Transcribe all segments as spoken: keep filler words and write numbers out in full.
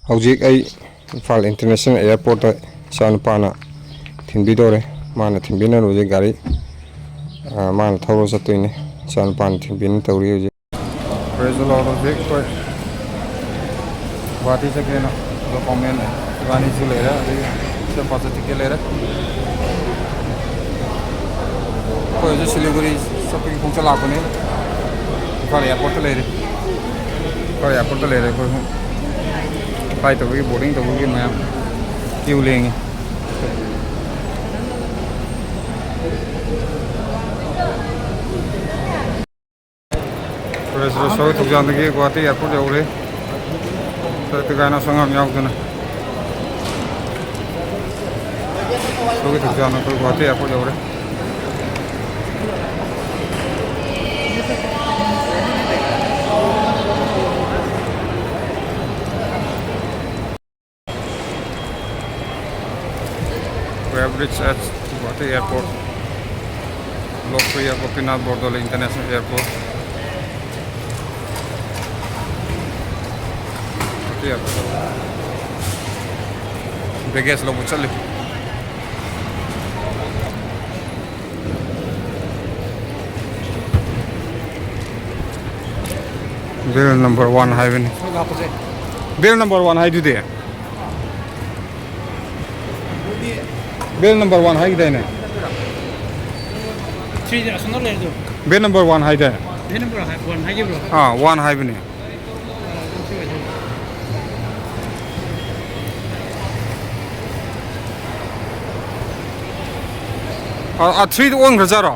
ꯍꯧꯖꯤꯛ ꯑꯩ ꯏꯝꯐꯥꯜ ꯏꯟꯇꯔꯅꯦꯁꯅꯦꯜ ꯑꯦꯌꯥꯔꯄꯣꯔꯠꯇ ꯏꯆꯥꯅꯨꯄꯥꯅ ꯊꯤꯟꯕꯤꯗꯧꯔꯦ꯫ ꯃꯥꯅ ꯊꯤꯟꯕꯤꯅꯕ ꯍꯧꯖꯤꯛ ꯒꯥꯔꯤ, ꯑ, ꯃꯥꯅ ꯊꯧꯔ ꯆꯠꯇꯣꯏꯅꯦ꯫ ꯏꯆꯥꯅꯨꯄꯥꯅ ꯊꯤꯟꯕꯤꯅ ꯇꯧꯔꯤ ꯍꯧꯖꯤꯛ꯫ ꯄ꯭ꯔꯦꯁ ꯂꯥꯎꯔ ꯍꯧꯖꯤꯛ ꯑꯩꯈꯣꯏ ꯒꯨꯍꯥꯇꯤ ꯆꯠꯀꯦꯅ ꯗꯣꯀꯨꯃꯦꯟ ꯏꯕꯥꯅꯤꯁꯨ ꯂꯩꯔꯦ, ꯑꯗꯒꯤ ꯏꯆꯥꯅꯨꯄꯥꯁꯨ ꯇꯤꯀꯦꯠ ꯂꯩꯔꯦ꯫ ꯑꯩꯈꯣꯏ ꯍꯧꯖꯤꯛ ꯁꯤꯂꯤꯒꯨꯔꯤ ꯆꯠꯄꯒꯤ ꯈꯣꯡꯆꯠ ꯂꯥꯛꯄꯅꯤ꯫ ꯏꯝꯐꯥꯜ ꯑꯦꯌꯥꯔꯄꯣꯔꯠꯇ ꯂꯩꯔꯦ꯫ ꯏꯝꯐꯥꯜ ꯑꯦꯌꯥꯔꯄꯣꯔꯠꯇ ꯂꯩꯔꯦ ꯑꯩꯈꯣꯏ꯫ ꯐ꯭ꯂꯥꯏꯠ ꯇꯧꯕꯒꯤ, ꯕꯣꯔꯗꯤꯡ ꯇꯧꯕꯒꯤ ꯃꯌꯥꯝ ꯀ꯭ꯌꯨ ꯂꯦꯡꯉꯤ꯫ ꯄ꯭ꯔꯦꯁ ꯁꯣꯏ ꯊꯣꯛꯆꯥꯝꯗꯒꯤ ꯒꯨꯍꯥꯇꯤ ꯑꯦꯌꯥꯔꯄꯣꯔꯠ ꯌꯧꯔꯦ꯫ ꯇꯒꯥꯏꯅ ꯁꯉꯥꯝ ꯌꯥꯎꯗꯅ ꯁꯣꯏ ꯊꯣꯛꯆꯥꯝꯅ ꯑꯩꯈꯣꯏ ꯒꯨꯍꯥꯇꯤ ꯑꯦꯌꯥꯔꯄꯣꯔꯠ ꯌꯧꯔꯦ꯫ We have reached at Guwahati Airport, Lokpriya Gopinath Bordoloi International Airport. Guwahati Airport. Baggage ꯂꯧꯕ ꯆꯠꯂꯤ꯫ Bell number one ꯍꯥꯏꯕꯅꯤ꯫ Bell number one ꯍꯥꯏꯗꯨꯗꯤ꯫ Bell number one ꯍꯥꯏꯈꯤꯗꯥꯏꯅꯦ? Three ꯑꯁꯣꯝꯗ ꯂꯩꯔꯦ ꯑꯗꯨ꯫ Bell number one ꯍꯥꯏꯗꯥꯏ? Bell number one ꯍꯥꯏꯈꯤꯕ꯭ꯔꯣ? ꯑꯥ, one ꯍꯥꯏꯕꯅꯦ꯫ ꯑꯥ, ꯑꯥ, threeꯗ ꯑꯣꯟꯈ꯭ꯔꯖꯥꯔꯣ?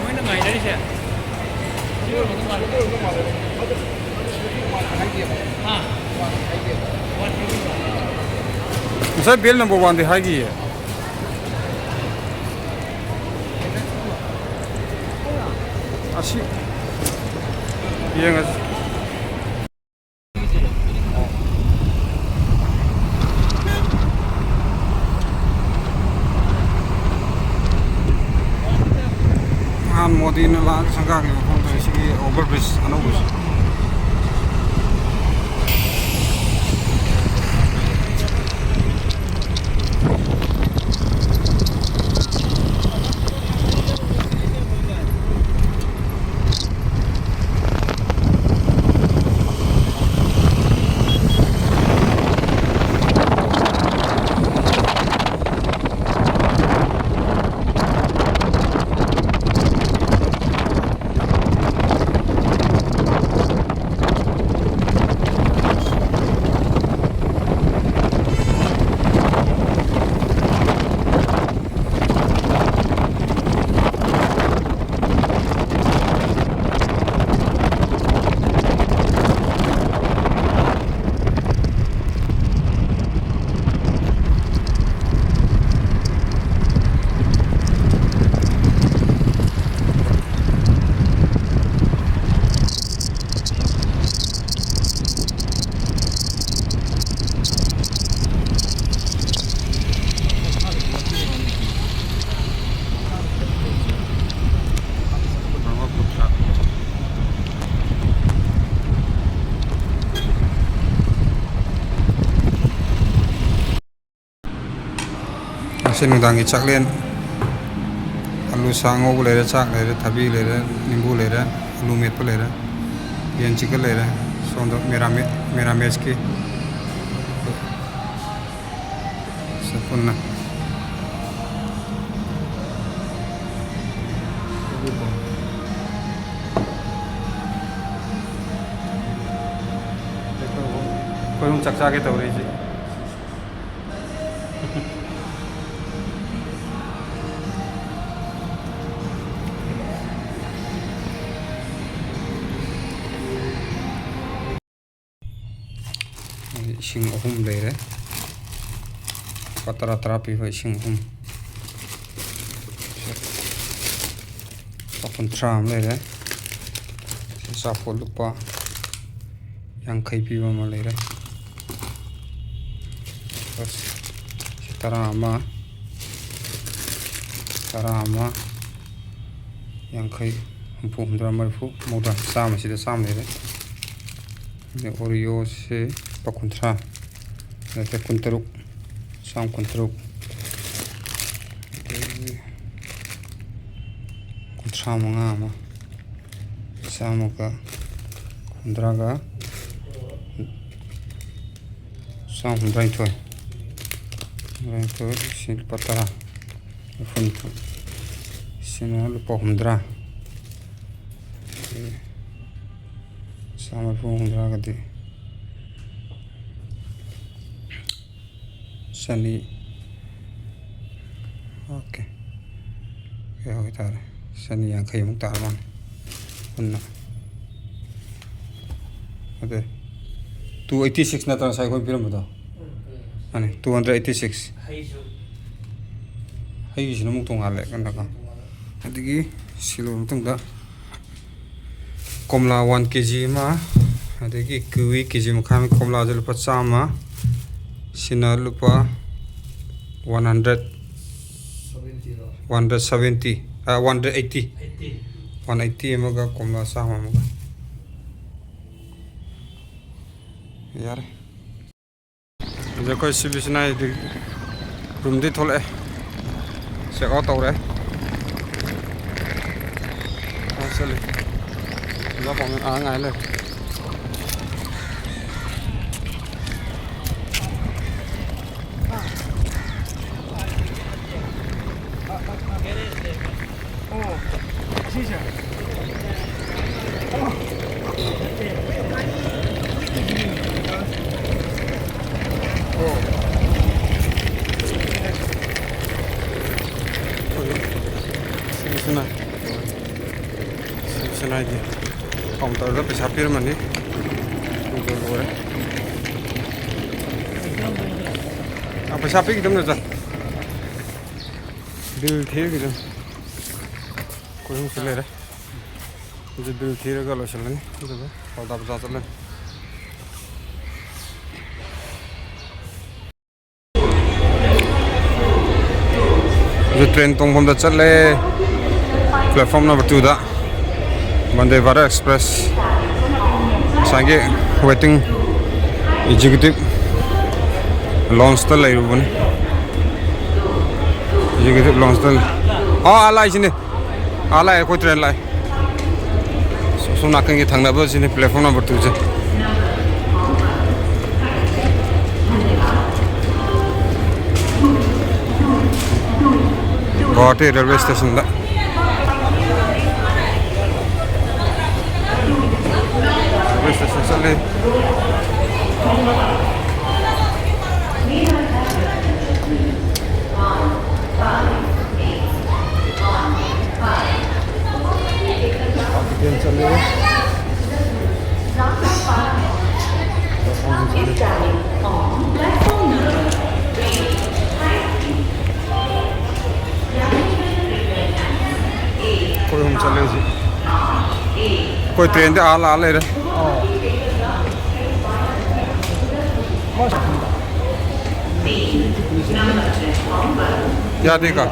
ꯃꯣꯏꯅ ꯉꯥꯏꯅꯔꯤꯁꯦ꯫ ꯍꯥ? ꯉꯁꯥꯏ bell number oneꯗꯤ ꯍꯥꯏꯈꯤꯌꯦ꯫ ꯑꯁꯤ ꯌꯦꯡꯉꯁꯤ꯫ ꯑꯍꯥꯟꯕ ꯅꯂꯥ ꯁꯪꯒꯥꯒꯤ ꯃꯐꯝꯗ ꯁꯤꯒꯤ over bridge ꯑꯅꯧꯕꯁꯦ꯫ ꯉꯁꯤ ꯅꯨꯡꯗꯥꯡꯒꯤ ꯆꯥꯛꯂꯦꯟ, ꯑꯂꯨ ꯁꯥ ꯉꯧꯕ ꯂꯩꯔꯦ, ꯆꯥꯛ ꯂꯩꯔꯦ, ꯊꯕꯤ ꯂꯩꯔꯦ, ꯅꯤꯝꯕꯨ ꯂꯩꯔꯦ, ꯑꯂꯨ ꯃꯦꯠꯄ ꯂꯩꯔꯦ, ꯌꯦꯟ ꯆꯤꯛꯀꯟ ꯂꯩꯔꯦ, ꯁꯣꯝꯗ ꯃꯦꯔꯥꯃꯦ-, ꯃꯦꯔꯥꯃꯦꯁꯀꯤ ꯄꯨꯟꯅ꯫ ꯑꯩꯈꯣꯏ ꯑꯍꯨꯝ ꯆꯥꯛ ꯆꯥꯒꯦ ꯇꯧꯔꯤꯁꯦ꯫ ꯏꯁꯤꯡ ꯑꯍꯨꯝ ꯂꯩꯔꯦ꯫ ꯂꯨꯄꯥ ꯇꯔꯥ ꯇꯔꯥ ꯄꯤꯕ ꯏꯁꯤꯡ ꯑꯍꯨꯝ꯫ ꯂꯨꯄꯥ ꯀꯨꯟꯊ꯭ꯔꯥ ꯑꯃ ꯂꯩꯔꯦ꯫ ꯑꯆꯥꯄꯣꯠ ꯂꯨꯄꯥ ꯌꯥꯡꯈꯩ ꯄꯤꯕ ꯑꯃ ꯂꯩꯔꯦ꯫ ꯑꯁ, ꯁꯤ ꯇꯔꯥ ꯑꯃ, ꯇꯔꯥ ꯑꯃ, ꯌꯥꯡꯈꯩ, ꯍꯨꯝꯐꯨ, ꯍꯨꯝꯗ꯭ꯔꯥ, ꯃꯔꯤꯐꯨ, ꯃꯧꯗ꯭ꯔꯥ, ꯆꯥꯝꯃꯁꯤꯗ ꯆꯥꯝꯃ ꯂꯩꯔꯦ꯫ ꯑꯗꯩ ꯑꯣꯔꯤꯌꯣꯁꯦ ꯂꯨꯄꯥ ꯀꯨꯟꯊ꯭ꯔꯥ, ꯅꯠꯇ꯭ꯔ ꯀꯨꯟꯇꯔꯨꯛ, ꯆꯥꯝ ꯀꯨꯟꯇꯔꯨꯛ, ꯑꯗꯒꯤ ꯀꯨꯟꯊ꯭ꯔꯥ ꯃꯉꯥ ꯑꯃ, ꯆꯥꯝꯃꯒ ꯍꯨꯝꯗ꯭ꯔꯥꯒ, ꯆꯥꯝ ꯍꯨꯝꯗ꯭ꯔꯥꯅꯤꯊꯣꯏ, ꯍꯨꯝꯗ꯭ꯔꯥꯅꯤꯊꯣꯏ, ꯁꯤ ꯂꯨꯄꯥ ꯇꯔꯥ, ꯂꯨꯄꯥ ꯍꯨꯝꯐꯨ, ꯁꯤꯅ ꯂꯨꯄꯥ ꯍꯨꯝꯗ꯭ꯔꯥ, ꯆꯥꯝ ꯃꯔꯤꯐꯨ, ꯍꯨꯝꯗ꯭ꯔꯥꯒꯗꯤ ꯆꯅꯤ꯫ ꯑꯣꯀꯦ, ꯀꯌꯥ ꯑꯣꯏꯇꯥꯔꯦ? ꯆꯅꯤ ꯌꯥꯡꯈꯩꯃꯨꯛ ꯇꯥꯔ ꯃꯥꯜꯂꯦ ꯄꯨꯟꯅ꯫ ꯑꯗꯩ two eighty six ꯅꯠꯇ꯭ꯔ ꯉꯁꯥꯏ ꯑꯩꯈꯣꯏ ꯄꯤꯔꯝꯕꯗꯣ? ꯃꯥꯅꯦ, two hundred eighty six꯫ ꯍꯩꯁꯨ꯫ ꯍꯩꯒꯤꯁꯤꯅ ꯑꯃꯨꯛ ꯇꯣꯡꯉꯥꯜꯂꯦ ꯀꯟꯅꯀꯣ꯫ ꯑꯗꯒꯤ ꯁꯤ ꯂꯣꯏꯔ ꯃꯇꯨꯡꯗ ꯀꯣꯝꯂꯥ one K G ꯑꯃ, ꯑꯗꯒꯤ ꯀꯤꯋꯤ K G ꯃꯈꯥꯏ ꯑꯃ, ꯀꯣꯝꯂꯥꯁꯦ ꯂꯨꯄꯥ ꯆꯥꯝꯃ, ꯁꯤꯅ ꯂꯨꯄꯥ one hundred, one hundred seventy, ꯑ, one hundred eighty꯫ One eighty ꯑꯃꯒ ꯀꯣꯝꯂꯥ ꯆꯥꯝꯃ ꯑꯃꯒ꯫ ꯌꯥꯔꯦ꯫ ꯍꯧꯖꯤꯛ ꯑꯩꯈꯣꯏ ꯁꯤ ꯕꯤꯁꯅꯥꯏꯗꯤ ꯔꯨꯝꯗꯤ ꯊꯣꯛꯂꯛꯑꯦ꯫ ꯆꯦꯛ ꯑꯥꯎꯠ ꯇꯧꯔꯦ꯫ ꯑꯥ, ꯆꯠꯂꯤ꯫ ꯑꯣꯖꯥ ꯄꯥꯎꯃꯤ ꯑꯥ ꯉꯥꯏ ꯂꯩꯔꯦ꯫ ꯁꯤꯁꯤꯅ ꯁꯤꯁꯤꯅ ꯍꯥꯏꯗꯤ ꯀꯥꯎꯟꯇꯔꯗ ꯄꯩꯁꯥ ꯄꯤꯔꯝꯃꯅꯤ꯫ ꯑꯗꯨꯒ ꯂꯣꯏꯔꯦ꯫ ꯑꯥ, ꯄꯩꯁꯥ ꯄꯤꯈꯤꯗꯕꯅꯦ, ꯑꯣꯖꯥ꯫ ꯕꯤꯜ ꯊꯤꯔꯒꯤꯗ ꯑꯩꯈꯣꯏ ꯑꯍꯨꯝꯁꯨ ꯂꯩꯔꯦ꯫ ꯍꯧꯖꯤꯛ ꯕꯤꯜ ꯊꯤꯔꯒ ꯂꯣꯏꯁꯤꯜꯂꯅꯤ, ꯑꯗꯨꯒ ꯄꯥꯎꯗꯥ ꯕꯖꯥꯔ ꯆꯠꯂꯅꯤ꯫ ꯍꯧꯖꯤꯛ ꯇ꯭ꯔꯦꯟ ꯇꯣꯡꯐꯝꯗ ꯆꯠꯂꯦ꯫ Platform number two ꯗ Vande Bharat Express ꯉꯁꯥꯏꯒꯤ waiting executive lounge ꯇ ꯂꯩꯔꯨꯕꯅꯤ꯫ Executive lounge ꯇ꯫ ꯑꯣ, ꯑꯥ ꯂꯥꯛꯏꯁꯤꯅꯦ꯫ ꯑꯥ ꯂꯥꯛꯑꯦ, ꯑꯩꯈꯣꯏ train ꯂꯥꯛꯑꯦ꯫ ꯁꯣꯝ ꯅꯥꯀꯟꯒꯤ ꯊꯪꯅꯕꯁꯤꯅꯤ platform number two ꯁꯦ꯫ ꯒꯨꯋꯥꯍꯥꯇꯤ railway station ꯗ꯫ Railway station ꯆꯠꯂꯤ꯫ Train ꯆꯠꯂꯤ꯫ ꯑꯩꯈꯣꯏ ꯑꯍꯨꯝ ꯆꯠꯂꯦ ꯍꯧꯖꯤꯛ꯫ ꯑꯩꯈꯣꯏ train ꯗꯤ ꯑꯥ ꯂꯥꯛꯑ ꯂꯩꯔꯦ꯫ ꯌꯥꯗꯦꯀꯣ?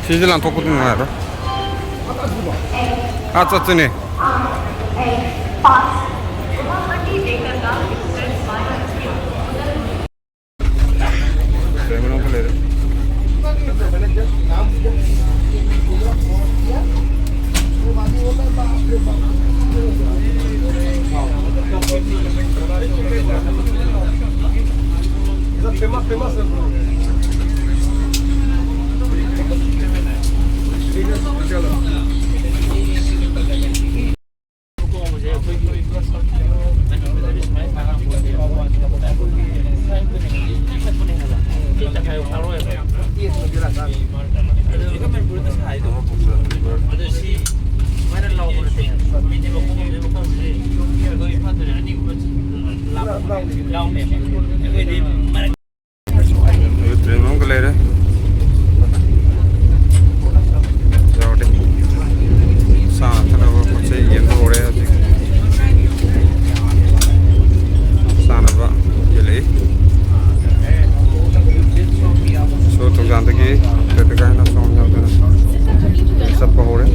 ꯁꯤꯁꯦ ꯂꯥꯟꯊꯣꯛꯄꯗꯤ ꯅꯨꯡꯉꯥꯏꯔꯣꯏ꯫ ꯑꯥ ꯆꯠꯇꯣꯏꯅꯦ꯫ ꯑꯗꯨ train ꯃꯅꯨꯡꯗ ꯂꯩꯔꯦ꯫ ꯌꯧꯔꯦ꯫ ꯆꯥꯅ ꯊꯛꯅꯕ ꯄꯣꯠ ꯆꯩ ꯌꯦꯟꯕ ꯍꯧꯔꯦ ꯍꯧꯖꯤꯛ꯫ ꯆꯥꯅꯕ ꯌꯦꯜꯂꯛꯏ꯫ ꯁꯣ ꯊꯣꯡꯖꯥꯟꯗꯒꯤ ꯇꯦꯇꯒꯥꯏꯅ ꯁꯣꯝ ꯌꯧꯗꯅ ꯆꯠꯄ ꯍꯧꯔꯦ꯫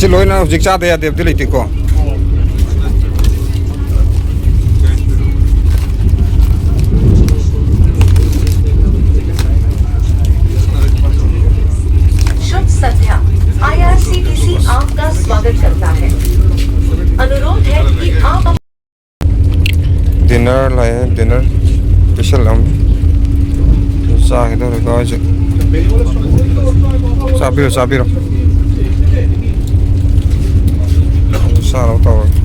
ꯁꯤ ꯂꯣꯏꯅ ꯍꯧꯖꯤꯛ ꯆꯥꯗ ꯌꯥꯗꯦꯕꯗꯤ ꯂꯩꯇꯦꯀꯣ꯫ शुभ संध्या। आईआरसीटीसी आपका स्वागत करता है। अनुरोध है कि आप Dinner ꯂꯥꯛꯑꯦ, dinner ꯄꯤꯁꯜꯂꯝꯃꯤ꯫ ꯆꯥꯈꯤꯗꯧꯔꯦꯀꯣ ꯑꯩꯁꯨ꯫ ꯆꯥꯕꯤꯔꯣ, ꯆꯥꯕꯤꯔꯣ꯫ ꯆꯥꯅꯕ ꯇꯧꯔꯒꯦ꯫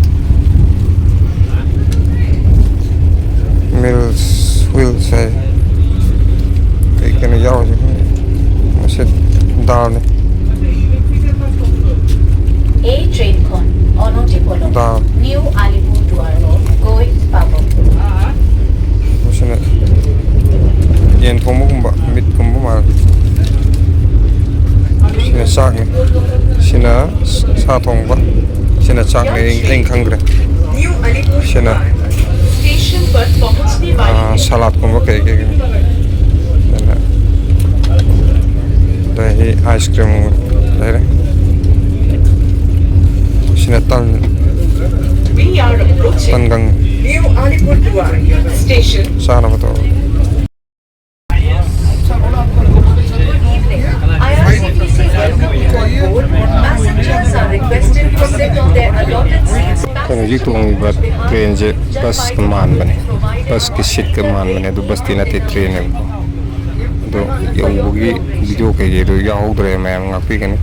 Meals, wheels ꯍꯥꯏ꯫ ꯀꯩ ꯀꯩꯅꯣ ꯌꯥꯎꯔꯤꯁꯦ ꯈꯪꯗꯦ꯫ ꯃꯁꯤ ꯗꯥꯜꯅꯤ꯫ এই ট্ৰেইনখন অনতিপলম ꯗꯥ। নিউ আলিপুৰদুৱাৰলৈ গৈ পাব। ꯃꯁꯤꯅ ꯌꯦꯟ ꯊꯣꯡꯕꯒꯨꯝꯕ, ꯃꯤꯠꯀꯨꯝꯕ ꯃꯥꯜꯂꯦ꯫ ꯁꯤꯅ ꯆꯥꯛꯅꯤ꯫ ꯁꯤꯅ ꯁꯥ ꯊꯣꯡꯕ꯫ ꯁꯤꯅ ꯆꯥꯛꯅꯤ꯫ ꯑꯩ, ꯑꯩ ꯈꯪꯗ꯭ꯔꯦ꯫ ꯁꯤꯅ, ꯁ꯭ꯇꯦꯁꯟ ꯄꯔ ꯄꯍꯨꯡꯆꯅꯦ ꯋꯥꯂꯤ ꯑꯥ, ꯍꯩ꯫ ꯁꯂꯥꯗꯀꯨꯝꯕ ꯀꯩ ꯀꯩ꯫ ꯑꯗꯨꯅ ꯑꯗꯒꯤ ꯑꯥꯏꯁ ꯀ꯭ꯔꯤꯝ ꯂꯩꯔꯦ꯫ ꯁꯤꯅ ꯇꯟ, We are approaching ꯇꯟꯒꯪ New Alipurduar station. ꯆꯥꯅꯕ ꯇꯧꯔꯒꯦ꯫ Good evening. I R C T C welcome you on board. Passengers are requested to sit on their allotted seats. ꯑꯩꯈꯣꯏꯅ ꯍꯧꯖꯤꯛ ꯇꯣꯡꯉꯤꯕ ꯇ꯭ꯔꯦꯟꯁꯦ ꯕꯁꯀ ꯃꯥꯟꯕꯅꯦ꯫ ꯕꯁꯀꯤ ꯁꯤꯠꯀ ꯃꯥꯟꯕꯅꯦ, ꯑꯗꯨ ꯕꯁꯇꯤ ꯅꯠꯇꯦ, ꯇ꯭ꯔꯦꯟꯅꯦꯕꯀꯣ꯫ ꯑꯗꯣ ꯌꯧꯕꯒꯤ ꯚꯤꯗꯤꯑꯣ ꯀꯩꯀꯩꯗꯣ ꯌꯥꯎꯍꯧꯗ꯭ꯔꯦ, ꯃꯌꯥꯝ ꯉꯥꯛꯄꯤꯒꯅꯤ꯫